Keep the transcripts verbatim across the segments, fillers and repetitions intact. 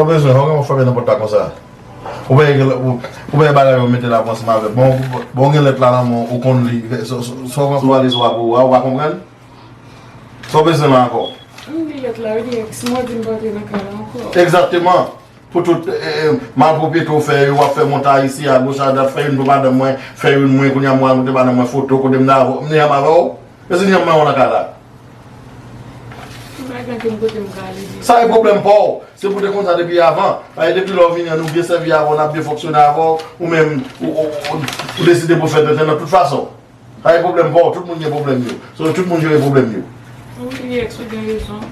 Ou bezwen, ou gen fòme nan pòt la konsa. Ou pa gen, ou, ou pa gen bagay yo mete la pou ansanm avè. Bon, bon, gen lèt la nan men ou, ou konn li. Sa w konn valiz ou a pou ou a, ou pa konprann? Sa w bezwen la ankò? M li lèt la, wi, li ex, mwen di m pa antre nan kay la ankò. Egzakteman. Pou tout, eh, eh, malpwopete w fè yo, w ap fè montaj isi, a goch, a dwat, fè youn pou madanm mwen, fè youn mwen, kounye a mwen al montre madanm mwen foto, kote m nan avè w, m nan avè w. Èske n janm wè w nan kay la? M pa gen ankenn kote m ka ale deja. Sa e pwoblèm pa w. Se pou te konsa depi avan. Paske depi lè w vini an, nou byen sèvi avè w, n ap byen fonksyone avè w, ou menm, ou, ou, ou, ou deside pou fè tenten nan tout fason. Sa e pwoblèm pa w. Tout moun gen pwoblèm yo. So, tout moun jere pwoblèm yo. Wi, ex, ou gen rezon.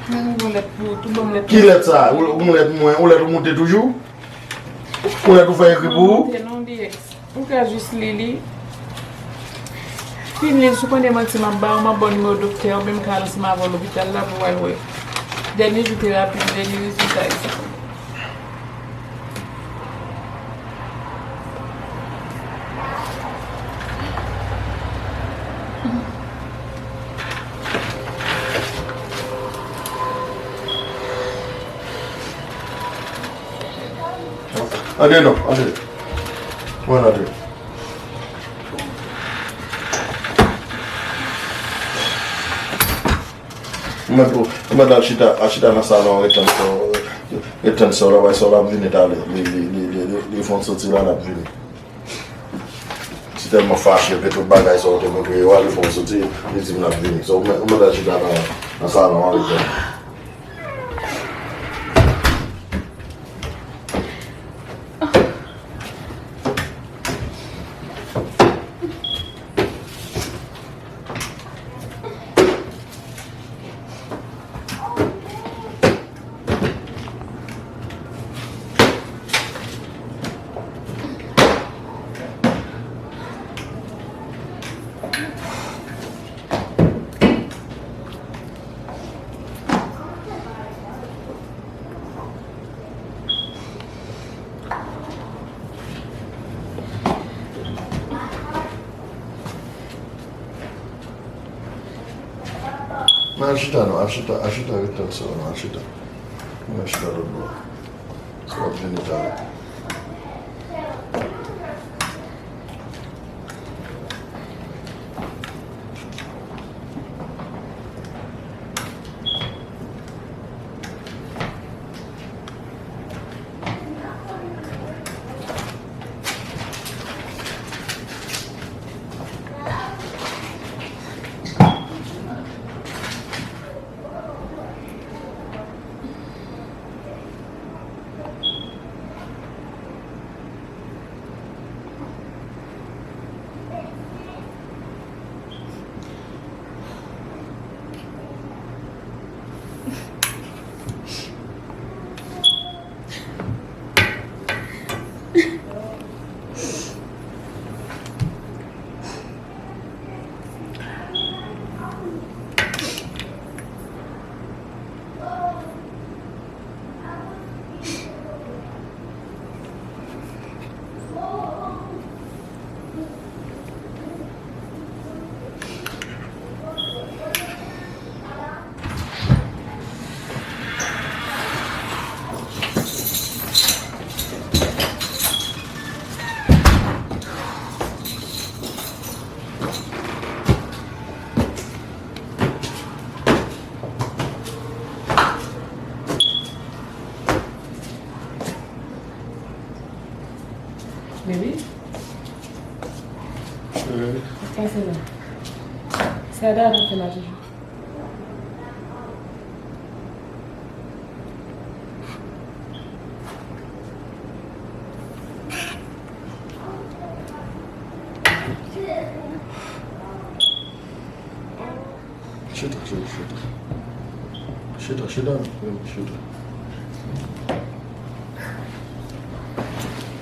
Men m gon lèt pou ou tou, ban m lèt. Ki lèt sa? Ou, ou gon lèt mwen, ou lèt ou moute toujou? Ou lèt ou fè ekri pou ou? Mwen monte non, li ex. Ou ka jis li li. Fin li, si w konnen manti m ap ba w, m ap ba w nimewo doktè, oubyen m ka al ansanm avè w lopital la pou w al wè. Dènye jou terapi, dènye rezilta e sa. Antre non, antre. Mwen antre. Ou mèt, ou mèt al chita, al chita nan salon, ret tann sa, ret tann sa, la bay sa, l ap vini talè. Li, li, li, li, li, li fè yon soti la, l ap vini. Li tèlman fache, epi tout bagay sa ou te montre yo a, li fè yon soti, li di m l ap vini. So, ou mèt, ou mèt al chita nan, nan salon an, ret tann. Men al chita non, al chita, al chita ret tann sa non, al chita. Men al chita lòt bò. Sa w ap vini talè. Baby? Cheri. Sa k pase la? Sa Dada fè la toujou? Chita, chita, chita. Chita, chita, chita.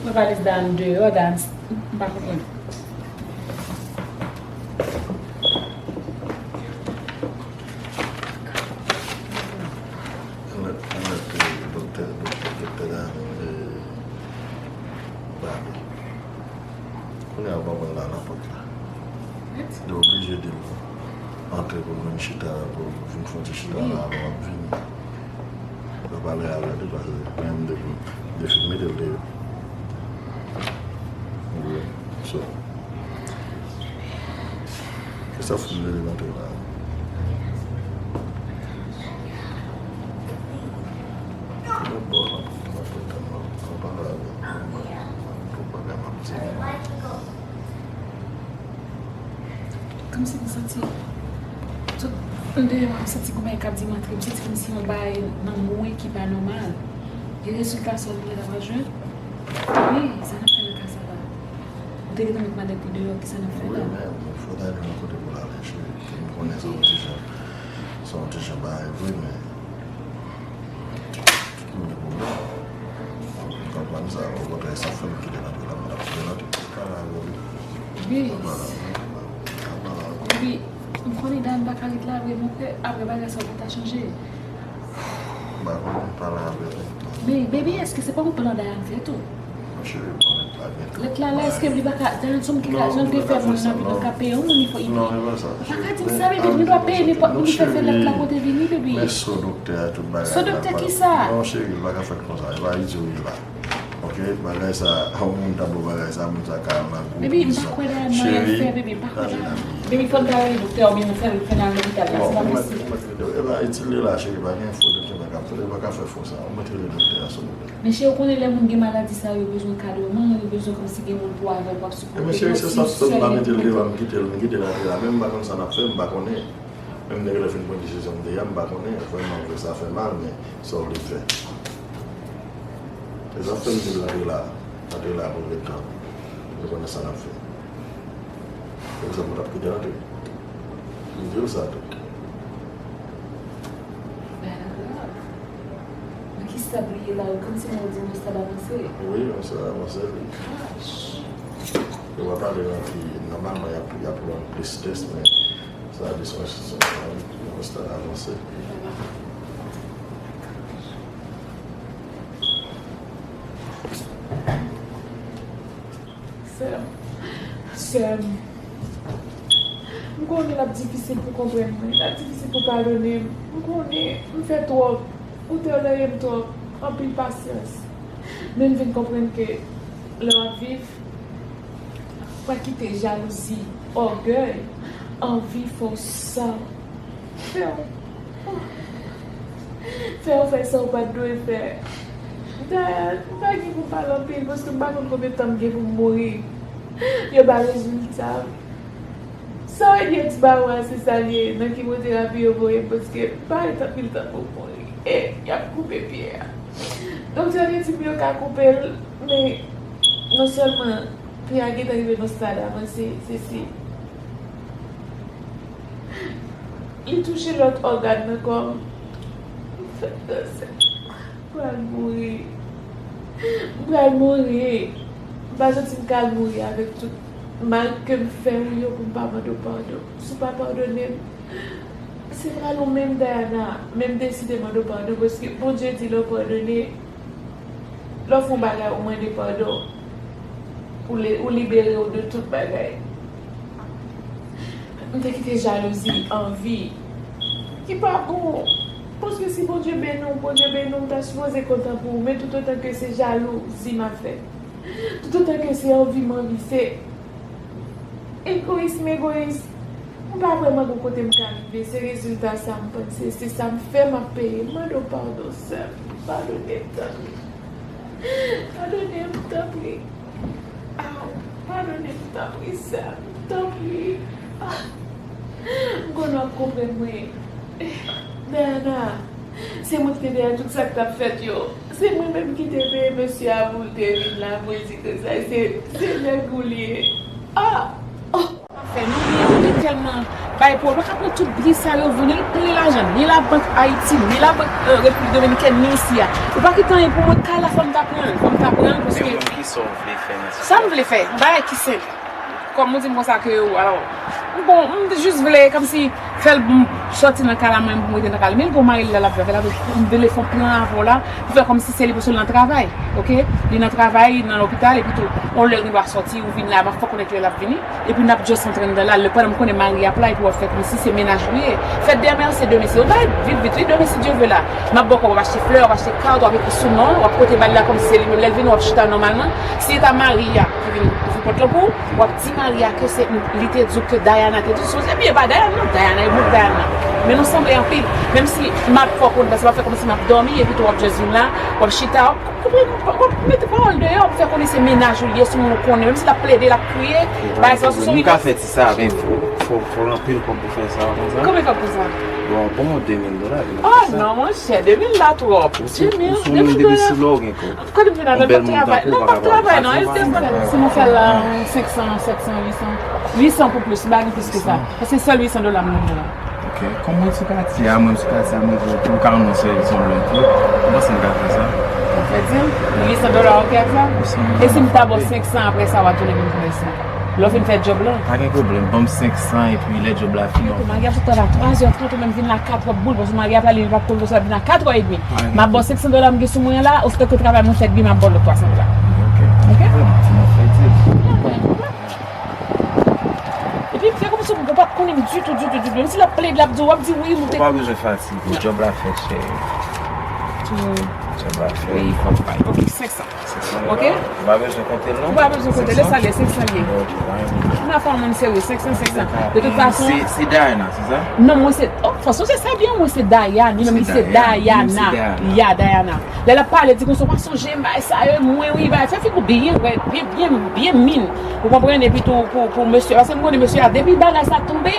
Mwen valiz Dan deyò, Dan, m pa konprann. Mwen, mwen, doktè, doktè, doktè Dan, eh, Barbie. Kounye a, ou pa pral la nan pòt la. Li oblije di l antre pou l vin chita, pou l vin fè yon ti chita la, alò w ap vini. L Pale avè l tou, paske menm depi, depi m mete l deyò. Ou wè? So, se sa fout m rele nan tou la. Lòt bò la, m ap tann nan, m ap pale avè l. Mwen, mwen, mwen, tout bagay m ap di. Kòmsi m santi tout anndan m, m santi gon bagay k ap di m antre, m santi kòmsi yon bagay nan mwen ki pa nòmal. Gen rezilta sa w gentan pral jwenn? Wi, sa n ap fè nan kay sa la? Ou te gentan met malèt li deyò, kisa n ap fè la? Wi, men fò w ta jwenn yon kote pou l ale, cheri. M konnen se yon ti jan, se yon ti jan bagay vre, men Mwen gen pwoblèm. Ou konprann sa? Okontrè, sa fè m kite l antre la, mwen ap kite l antre. Pale avè l. Wi. Pale avè l. Pale avè l. Wi. M konnen Dayana pa ka ret la vre, mon frè, apre bagay sa yo pa ta chanje. M pa konnen, pale avè l. Men, baby, èske se pa yon plan Dayana fè tou? Cheri, bon, lèt la gen tan. Lèt la la, èske li pa ka, Dayana se yon moun ki ka, jan l te fè moun nan, li ka peye yon moun, li fò, li... Non, e pa sa. Ou pa ka di m sa, baby, li dwe peye nenpòt moun ki fè fè lèt la pote vini, baby. Men so doktè a, tout bagay la. So doktè ki sa? Non, cheri, li pa ka fèt konsa. E pa ijo li la. Oke, bagay sa, yon moun ta ba w bagay sa, moun sa ka al nan gwo prizon. Baby, m pa kwè nan anyen fè, baby, m pa kwè nan... Baby, fò n ta rele doktè oubyen nou fè, fè n al lopital la, se pa posib. E pa itil li la, cheri, pa gen fo doktè pa ka fè, pa ka fè fo sa. Ou mèt rele doktè a, silvouplè. Men cheri, ou konnen lè moun gen maladi sa yo, yo bezwen kadreman, yo bezwen kòmsi gen moun pou avè l, pou ap sipòte yo. Ebyen cheri, se sa, m pa mete l deyò, m kite l, m kite l antre la. Men m pa konn sa n ap fè, m pa konnen. Menm nèg la fin pran desizyon m te a, m pa konnen. Vrèman vre, sa fè mal, men sa w vle fè. Se sa fè m di l antre la, antre la pou l ret tann. Nou konnen sa n ap fè. Se pou sa m t ap kite l antre. M di w sa tou. Bèl grav. Nan ki stad li ye la, yo konn se moun di nan stad avanse. Wi, nan stad avanse, wi. Gosh. Yo pa pale nan ki, nòmalman, y ap, y ap rann plis tès, men sa di se yon, se yon, se yon stad avanse. Sè m, sè m, m konnen l ap difisil pou konprann mwen, l ap difisil pou padone m. M konnen m fè twòp, ou tolere m twòp, anpil pasyans. Men m vin konprann ke lè w ap viv, pa kite jalouzi, ògèy, anvi fè w sa. Fè w, fè w fè sa w pa t dwe fè. Dayana, m pa gen pou m pale anpil, paske m pa konn konbyen tan m gen pou m mouri. Yo ba rezilta. Sa yo di ba mwen, se sa l ye, nan kimoterapi yo voye m, paske m pa ret anpil tan pou m mouri. E y ap koupe pye a. Doktè yo te di m yo ka koupe l, men non sèlman pye a gentan rive nan stad avanse, se si li touche lòt ògàn nan kò m. M fèk danse. M pral mouri. M pral mouri. M pa santi m ka al mouri avèk tout mal ke m fè ou yo pou m pa mande w padon. Si w pa padone m, se pral ou menm, Dayana, men m deside mande w padon, paske Bondye di lè w padone, lè w fè yon bagay, ou mande padon, ou li-, ou libere w de tout bagay. M te kite jalouzi, anvi, ki pa bon. Paske si Bondye beni w, Bondye beni w, m ta sipoze kontan pou ou. Men toutotan ke se jalouzi m ap fè, toutotan ke se anvi m anvi, se egoyis m egoyis, m pa vrèman gon kote m ka rive. Se rezilta sa m panse, se sa m fè, m ap peye. M mande w padon, sè m. Padone m, tanpri. Padone m, tanpri. Aw, padone m, tanpri, sè m, tanpri. Ah. M konnen w ap konprann mwen. Dayana, se mwen ki te dèyè tout sa k t ap fèt yo. Se mwen menm ki te peye mesye a pou l te vin la, pou l di ke sa, se, se nèg ou l ye. Ah! Oh! Fè nou, li, li tèlman bay pwoblèm. Ou pa ka pran tout bri sa yo vini, li plen lajan, ni labank Ayiti, ni labank, euh, Repiblik Dominikèn, ni isi a. Ou pa kite anyen pou mwen, kay la fò m ta pran l, fò m ta pran l, paske... Men ou menm, kisa w vle fè nan sitiyasyon sa? Sa m vle fè, yon bagay ki senp. Kòm ou di m konsa ke, alò, Bon, m te jis vle kòmsi fè l bon, sòti nan kay la, mwen pou m rete nan kay la. Men l gon mari l la, l ap viv avè l, m vle fè yon plan avè w la, pou fè kòmsi se li, paske l nan travay, oke? Li nan travay, li nan lopital, epi tou, yon lè l gen dwa sòti, ou vin la, m ap fè w konnen kilè l ap vini, epi n ap just antre anndan la, lè pandan m konnen mari ap la, epi w ap fè kòmsi se mennaj ou ye. Fèt dèmen an, se demen, se yon bagay vit vit, wi, demen, si Dye vle la. M ap ba w kòb, w ap achte flè, w ap achte kat, w ap ekri sou non l, w ap pote ba l la kòmsi se li menm, lè l vini, w ap chita nòmalman. Si se ta mari a ki vin ouvri pòt lan pou ou, w ap di mari a ke se li te di w ke Diana te di w. Sonje byen, e pa Diana non, Diana e bout Diana. Men nou sanble anpil. Menm si m ap fè w konnen, paske m ap fè kòmsi m ap dòmi, epi tou w ap just vin la, w ap chita, w ap, w ap, w ap mete pawòl deyò, w ap fè konnen se mennaj ou li ye, se moun ou konnen, menm si l ap plede, l ap kriye, bagay sa, se yon... Nou ka fè ti sa, men fò, fò, fò anpil kòb pou fè sa, konsa. Konbyen kòb pou sa? Bon, bon, de mil dola, de mil. Oh non, monchè, de mil la twòp. De mil, de mil dola. Depi sou lò ou gen kòb. Kote m vin avè l, m p ap travay. Non, m p ap travay, non. E telefòn, si nou fè l, euh, senk san, sèt san, uit san, uit san pou plis, m pa gen plis ke sa. Paske sèl uit san dola m nan men la. Ok. Kòm mwen sou katye a, mwen sou katye a, mwen vle pou ka rann yon sèvis yon lòt tou. Ou panse m ka fè sa? Ou fè di m? Uit san dola, ok ak sa? Uit san. E si m ta ba w senk san apre sa, w a tounen vin fè sa? Lè w fin fè djòb la. Pa gen pwoblèm, ban m senk san epi lè djòb la fini. Mari ap sot travay twa zè trant, ou menm vin la kat, w ap boule, paske mari ap ale, li p ap kouri, paske l ap vin a kat è edmi. M ap ba w senk san dola m gen sou mwen an la, osito ke travay mwen fèt byen, m ap ba w lòt twa san dola. Ok. Ok? Vrèman, ti mwen fè di. Epi, fè kòmsi ou pa konnen m ditou, ditou, ditou. Menm si l ap plede, l ap di, w ap di wi, moute. Ou pa bezwen fatige, djòb la fèt, cheri. Djòb la fèt. Wi, fò m bay. Ok, senk san. Ok? Ou pa bezwen konte l non? Ou pa bezwen konte l, lè sa lè, senk san l ye. Ok, pa gen pwoblèm. M ap fè yon moun serye, senk san, senk san. De tout fason. Se, se Diana, se sa? Non, mwen se, oh, fò sonje sa byen, mwen se Diana, li menm li se Diana. Ya, Diana. Lè l ap pale, di konsa, w pa sonje m, bay sa yo, mwen wi, bay, fè figi w byen, byen, byen, byen min. Ou konprann, epi tou, pou, pou mesye, paske m konnen mesye a, depi bagay sa tonbe,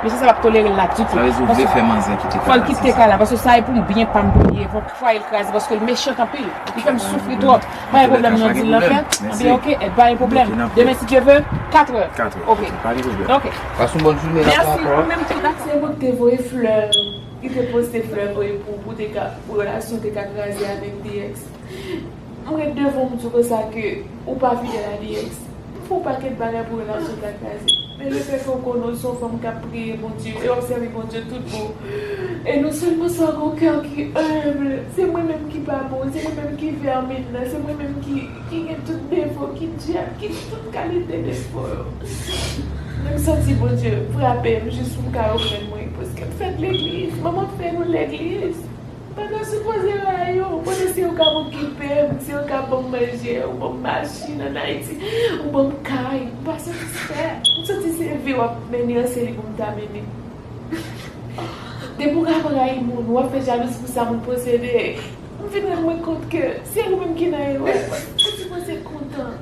mesye sa p ap tolere l la ditou. Sa vle di ou vle fè manzè kite kay la, se sa? Fò l kite kay la, paske sa e pou m byen pa m pou li ye. Fò fwaye l kraze, paske l mechan anpil. Li fè m soufri twòp. Pa gen pwoblèm, non, deal lan fèt. Anben, ok, pa gen pwoblèm. Demen, si Dye vle, katrè. Katrè. Ok. Pa gen pwoblèm. Ok. Pase yon bòn jounen la ankò. Mèsi, ou menm tou. Dak se moun te voye flè, li te poste flè voye pou, pou te ka, pou relasyon te ka kraze avèk D X. Mwen ret devan w, m di w konsa ke ou pa fidèl a D X. M fè yon pakèt bagay pou relasyon ta kraze. Men lefètke w konnen w se yon fanm k ap priye Bondye e w ap sèvi Bondye tout bon. E non sèlman sa, w gen yon kè ki enb. Se mwen menm ki pa bon, se mwen menm ki vèmin nan, se mwen menm ki, ki gen tout defo, ki dyab, ki tout kalite defo yo. Men m santi Bondye frape m jis pou m ka reprann mwen, paske m fèt legliz, manman m fè nou legliz. Pandan sipoze rayi w, kote se yo k ap okipe m, se yo k ap ban m manje, ou ban m machin ann Ayiti, ou ban m kay, m pa satisfè. M santi se vi w ap mennen an, se li pou m ta mennen. Depi w ka ap rayi moun, w ap fè jalouzi pou sa moun posede. M vin rann mwen kont ke se ou menm ki nan erè. Ou sipoze kontan.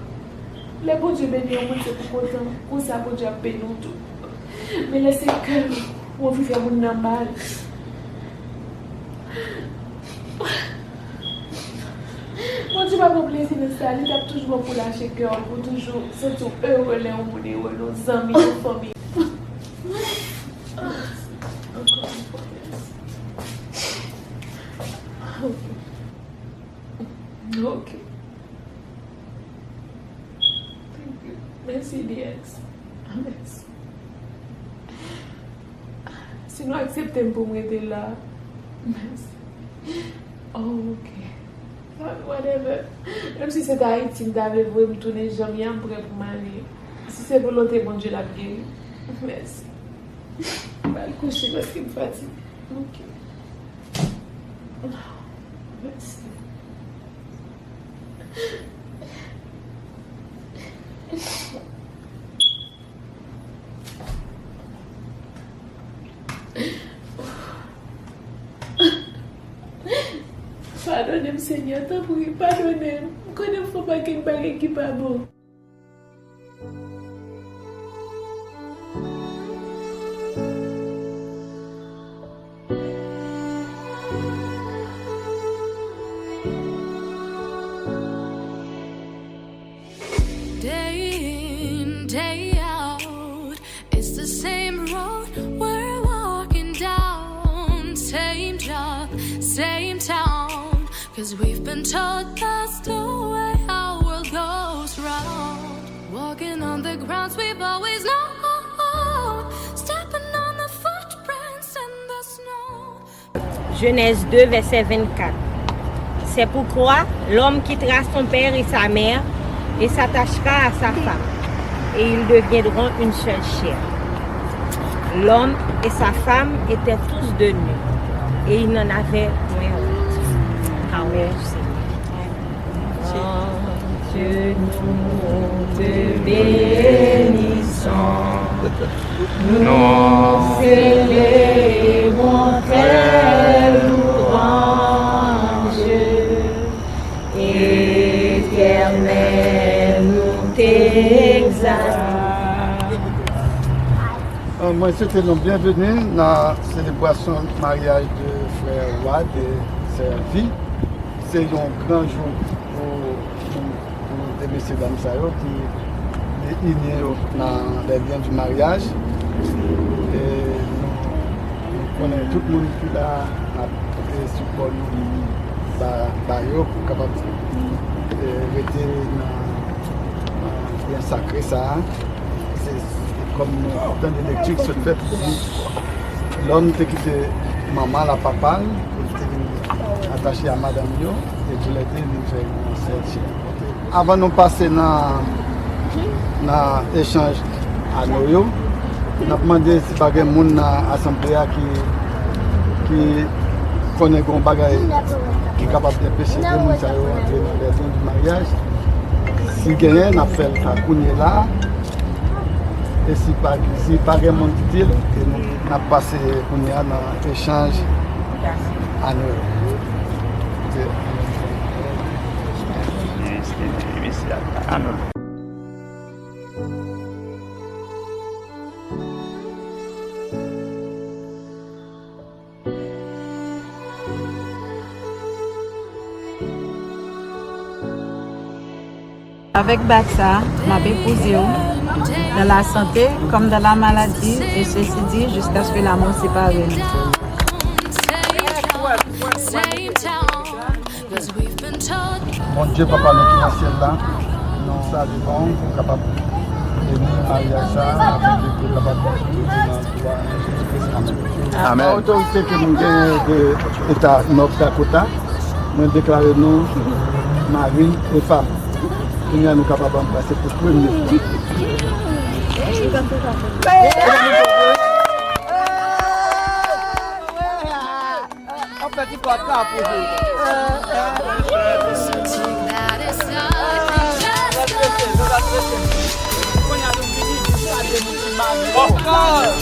Lè Bondye beni yon moun, se pou kontan. Konsa Bondye ap beni w tou. Men lè se kè w anvi fè moun nan mal. Bondye pa pran plezi nan sa, li t ap toujou pran pou lache kè w, pou toujou santi w ere lè yon moun ere, yon zanmi, yon fanmi. Ankò yon fwa, mèsi. Ok. Ok. Thank you. Mèsi, D X. Mèsi. Si nou aksepte m pou m rete la, mèsi. Oh, ok. Whatever. Menm si se t Ayiti m ta vle voye m tounen, jan m ye a, m prè pou m ale. Si se volonte Bondye, l ap geri. Mèsi. M al kouche paske m fatige. Ok. Mèsi. Padone m, Senyè, tanpri, padone m. M konnen m fè yon pakèt bagay ki pa bon. Day in, day out, it's the same road we're walking down. Same job, same town. 'Cause we've been taught that's the way our world goes round. Walking on the grounds we've always known. Genèse deux, verset vingt-quatre. C'est pourquoi l'homme quittera son père et sa mère et s'attachera à sa femme, et ils deviendront une seule chair. L'homme et sa femme étaient tous deux nus, et ils n'en avaient point honte. Parole du Seigneur. Dieu, nous te bénissons, nous célébrons tes louanges, Éternel, nous t'exaltons. Euh, mwen swete nou byenveni nan selebrasyon maryaj de frè Wad e sè Vi. Se yon gran jou pou, pou, pou de mesye dam sa yo ki ini yo nan les liens du mariage. E nou, nou konnen tout moun ki la ap pote sipò nou ba, ba yo pou kapab, e, rete nan, nan lyen sakre sa a. Se, se kòm nou tande lekti ki sot fèt, lòm te kite manman l ak papa l pou l te vin atache a madanm yo, e toulède vin fè yon sèl chè. Avan nou pase nan, nan echanj ano yo, n ap mande si pa gen moun nan asanble a ki, ki konnen gen yon bagay ki kapab enpeche de moun sa yo antre nan les liens du mariage. Si genyen, n ap fè l sa kounye la. E si pa, si pa gen moun ki di l, e nou, n ap pase kounye a nan echanj ano yo. Ok. Ano. Avèk bak sa, m ap epouze w dans la santé comme dans la maladie, et ceci dit, jusqu'à ce que la mort sépare nous. Bondye, Papa nou ki nan syèl la, nou salye w pou w kapab beni maryaj sa a, afin ke pou w kapab beni nan glwa Jezi Kris. Amèn. Amèn. Pa otorite ke nou genyen de eta North Dakota, mwen deklare nou mari e fanm. Kounye a nou kapab anbrase pou premye fwa. An fè ti kòd sa pou jwe. Kounye a nou vini pou salye nou ti mari. Of course.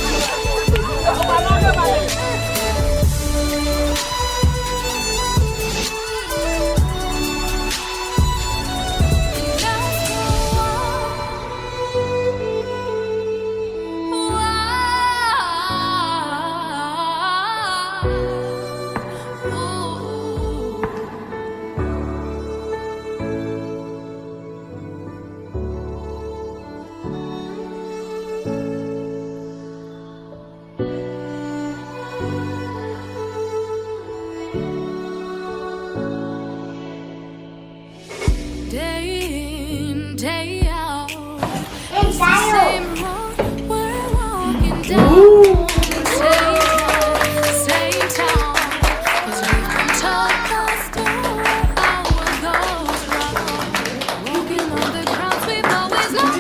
Day in, day out, it's the same road we're walking down. Same road, same town. 'Cause we've been taught the story of what goes wrong. Walking on the grounds we've always known.